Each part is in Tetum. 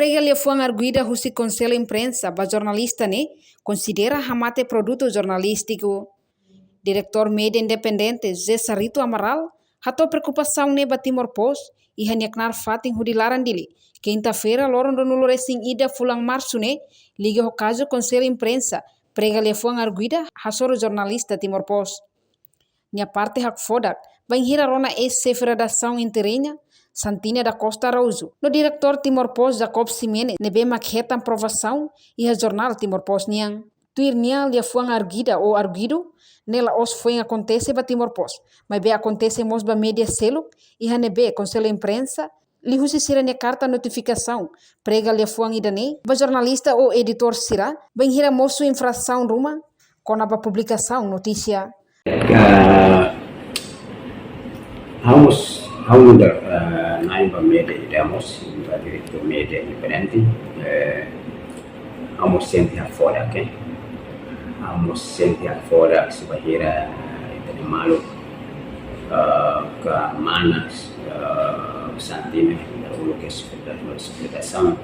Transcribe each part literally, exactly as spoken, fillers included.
Prega liafuan arguida husi Konsellu Imprensa ba jornalista ne'e konsidera hamate produtu jornalístiku. Diretór Média Independente, José Sarito Amaral, hato'o preokupasaun ne'e ba Timor Post iha nia knaar fatin hodi laran Dili, kinta-feira, loron ruanulu-resin-ida fulan Marsu ne'e, liga ho kazu Konsellu Imprensa prega liafuan arguida hasoru jornalista Timor Post. Nia parte hakfodak bainhira rona eis-xefe redasaun interiña, Santina da Costa Araújo, no diretór Timor Post, Jacob Ximenes, ne'ebé mak hetan provasaun iha jornál Timor Post nian. Tuir nia, liafuan arguida ou arguidu ne'e la'ós foin akontese ba Timor Post, maibé akontese mós ba média seluk, iha ne'ebé Konsellu Imprensa, liuhusi sira-nia karta notifikasaun prega liafuan ida-ne'e ba jornalista ou editór sira, bainhira mosu infrasaun ruma kona-ba publikasaun notísia. Ah, ha'u mós, ha'u nu'udar, ah, na'in ba média ida mós, ba diretór Média Independente, eh, ha'u mós sente hakfodak, eh. Ha'u mós sente hakfodak se bainhira, eh, ita-nia maluk, eh, ka manas, eh, Santina, uluk eis-xefe redasaun,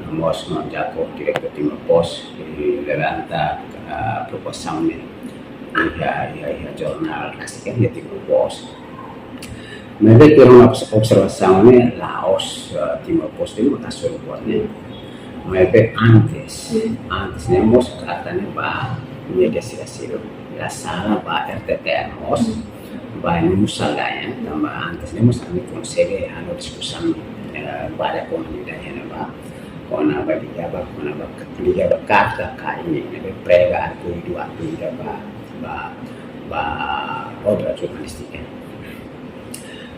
no mós maun Jacob, diretór Timor Post, eh, levanta, eh, preokupasaun ne'e iha, iha, iha jornál rasik, iha Timor Post. Maibé tuir ha'u-nia obs-, observasaun ne'e la'ós, eh, Timor Post ne'e mak hasoru buat ne'e. Maibé antes, antes ne'e mós karta ne'e ba média sira seluk. La sala ba R T T L mós, ba Nusa Daya, tanba antes ne'e mós ami konsege halo diskusaun, eh, ba komunidade iha ne'ebá. Kona-ba liga ba, kona-ba liga ba karta ka ini, ne'ebé prega arguidu, arguida ba, ba, ba obra jornalístika.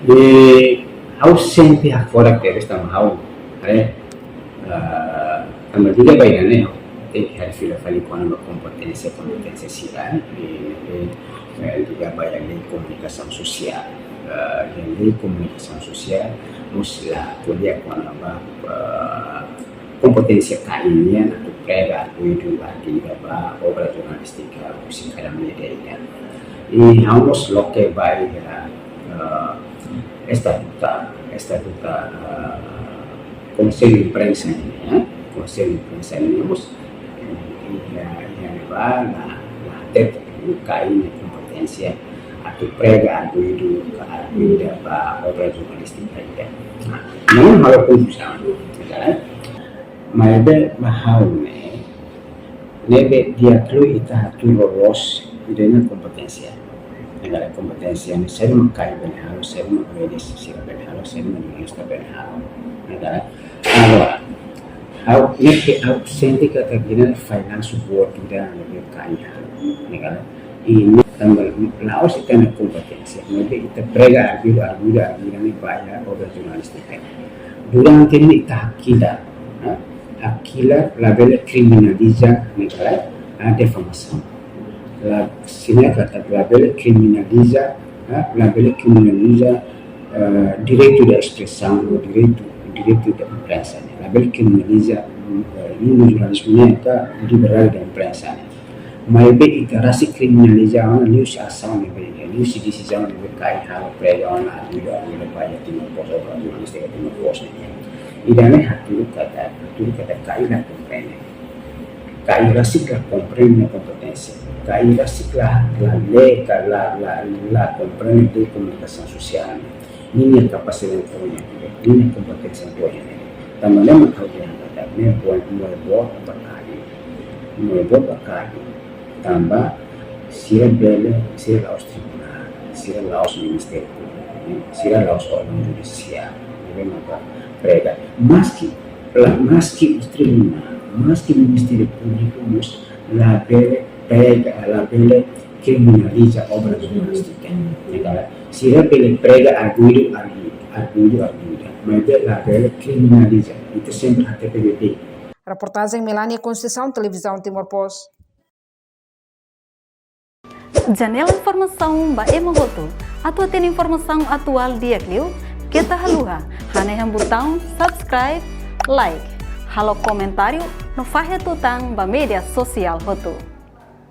I ha'u sente hakfodak tebes tanba ha'u, haree, eh, tanba liga ba ida-ne'e, ha'u tenke haree fila fali kona-ba kompeténsia, kompeténsia sira, i, i, eh, liga ba iha lei komunikasaun sosiál, eh, iha lei komunikasaun sosiál, mós la ko'alia kona-ba, eh, kompeténsia ka ini nian atu prega arguidu, arguida ba obra jornalístika husi kada média ida. I ha'u mós loke ba iha, eh, estatutu, estatutu, eh, Konsellu Imprensa nian, eh, Konsellu Imprensa nian mós, eh, iha, iha ne'ebá la, la hatete ka ini kompeténsia atu prega arguidu, ka arguida ba obra jornalístika ida. Nah, memang halo konfuzaun, ya kan? Maibé ba ha'u ne'e, ne'ebé di'ak liu ita hatuur loloos ida-ne'e kompeténsia. Ne'e kompeténsia ne'e saida mak K I bele halo, saida mak média sira bele halo, saida mak jornalista bele halo. Ne'e agora, ha'u, ne'ebé ha'u sente katak ida-ne'e fallansu boot ida ne'ebé K I halo. Ne'e, i ne'e tanba la'ós ita-nia kompeténsia, maibé ita prega arguidu, arguida, arguida ne'e ba iha obra jornalístika. Durante ne'e ita hakilar, ha? Hakilar labele kriminaliza, ne'e ka lae, ah, difamasaun. La, sira katak labele kriminaliza, ha? Labele kriminaliza, eh, direitu de espresaun, ou direitu, direitu de imprensa, ne'e. Labele kriminaliza, eh, jornalizmu ne'e ka liberdade de imprensa, ne'e. Maibé ita rasik kriminaliza ona liuhusi asaun ne'ebé, liuhusi desizaun ne'ebé K I halo prega ona arguidu, arguida ba iha Timor Post, obra jornalístika Timor Post nian. Ida-ne'e hatudu katak, hatudu katak K I la komprende. K I rasik la komprende kompeténsia. K I rasik la, la lee, ka la, la, la komprende komunikasaun sosiál. Ninia kapasidade to'o iha ne'ebé, ninia kompeténsia to'o iha ne'ebé. Tanba ne'e mak ha'u dehan katak ne'e moe, moe boot ba K I. Moe boot ba K I. Tanba sira bele, sira la'ós tribunál, sira la'ós Ministériu Públiku, sira la'ós órgaun judisiál. Ne'ebé maka prega. Maski, la, maski tribunál, maski Ministériu Públiku mós labele prega, labele kriminaliza obra jornalístika. Ne'e ka lae, sira bele prega arguidu, arguidu, arguidu, arguida, maibé labele kriminaliza. Ita sempre hatete beibeik. Reportajen Melania Conceição, Televizaun Timor Post. Janela informasaun ba ema hotu. Atu hatene informasaun atuál di'ak liu, keta haluha hanehan butaun subscribe, like, halo komentáriu no fahe tutan ba média sosiál hotu.